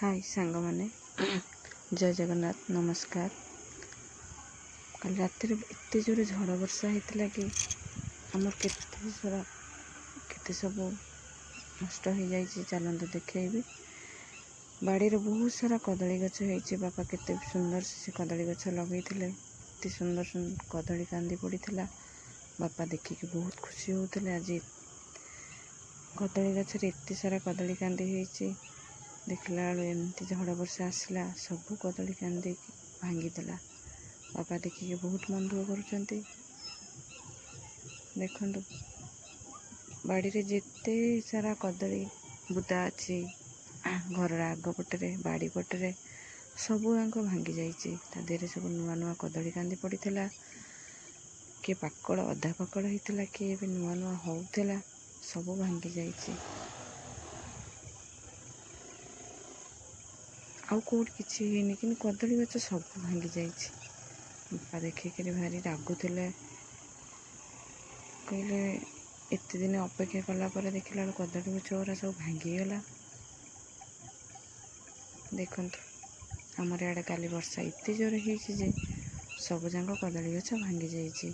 High ସାଙ୍ଗମାନେ, ଜୟ ଜଗନ୍ନାଥ, ନମସ୍କାର। କାଲି ରାତିରେ ଏତେ ଜୋରେ ଝଡ଼ ବର୍ଷା ହେଇଥିଲା କି ଆମର କେତେ ସାରା କେତେ ସବୁ ନଷ୍ଟ ହେଇଯାଇଛି। ଚାଲନ୍ତୁ ଦେଖେଇବି। ବାଡ଼ିରେ ବହୁତ ସାରା କଦଳୀ ଗଛ ହେଇଛି। ବାପା କେତେ ସୁନ୍ଦର ସେ କଦଳୀ ଗଛ ଲଗେଇଥିଲେ। ଏତେ ସୁନ୍ଦର ସୁନ୍ଦର କଦଳୀ କାନ୍ଦି ପଡ଼ିଥିଲା। ବାପା ଦେଖିକି ବହୁତ ଖୁସି ହେଉଥିଲେ। ଆଜି କଦଳୀ ଗଛରେ ଏତେ ସାରା କଦଳୀ କାନ୍ଦି ହେଇଛି। ଦେଖିଲା ବେଳୁ ଏମିତି ଝଡ଼ ବର୍ଷା ଆସିଲା, ସବୁ କଦଳୀ କାନ୍ଦି ଭାଙ୍ଗିଦେଲା। ବାପା ଦେଖିକି ବହୁତ ମନ ଦୁଃଖ କରୁଛନ୍ତି। ଦେଖନ୍ତୁ, ବାଡ଼ିରେ ଯେତେ ସାରା କଦଳୀ ବୁଦା ଅଛି, ଘରର ଆଗ ପଟରେ, ବାଡ଼ି ପଟରେ, ସବୁ ଯାକ ଭାଙ୍ଗି ଯାଇଛି। ତା ଦେହରେ ସବୁ ନୂଆ ନୂଆ କଦଳୀ କାନ୍ଦି ପଡ଼ିଥିଲା। କିଏ ପାକଳ, ଅଧା ପାକଳ ହେଇଥିଲା, କିଏ ଏବେ ନୂଆ ନୂଆ ହେଉଥିଲା, ସବୁ ଭାଙ୍ଗି ଯାଇଛି। ଆଉ କେଉଁଠି କିଛି ହେଇନି, କିନ୍ତୁ କଦଳୀ ଗଛ ସବୁ ଭାଙ୍ଗି ଯାଇଛି। ବାପା ଦେଖିକିରି ଭାରି ରାଗୁଥିଲେ। କହିଲେ, ଏତେ ଦିନ ଅପେକ୍ଷା କଲା ପରେ ଦେଖିଲା ବେଳକୁ କଦଳୀ ଗଛ ଗୁରା ସବୁ ଭାଙ୍ଗିଗଲା। ଦେଖନ୍ତୁ, ଆମର ଇଆଡ଼େ କାଲି ବର୍ଷା ଏତେ ଜୋରେ ହେଇଛି ଯେ ସବୁଯାକ କଦଳୀ ଗଛ ଭାଙ୍ଗି ଯାଇଛି।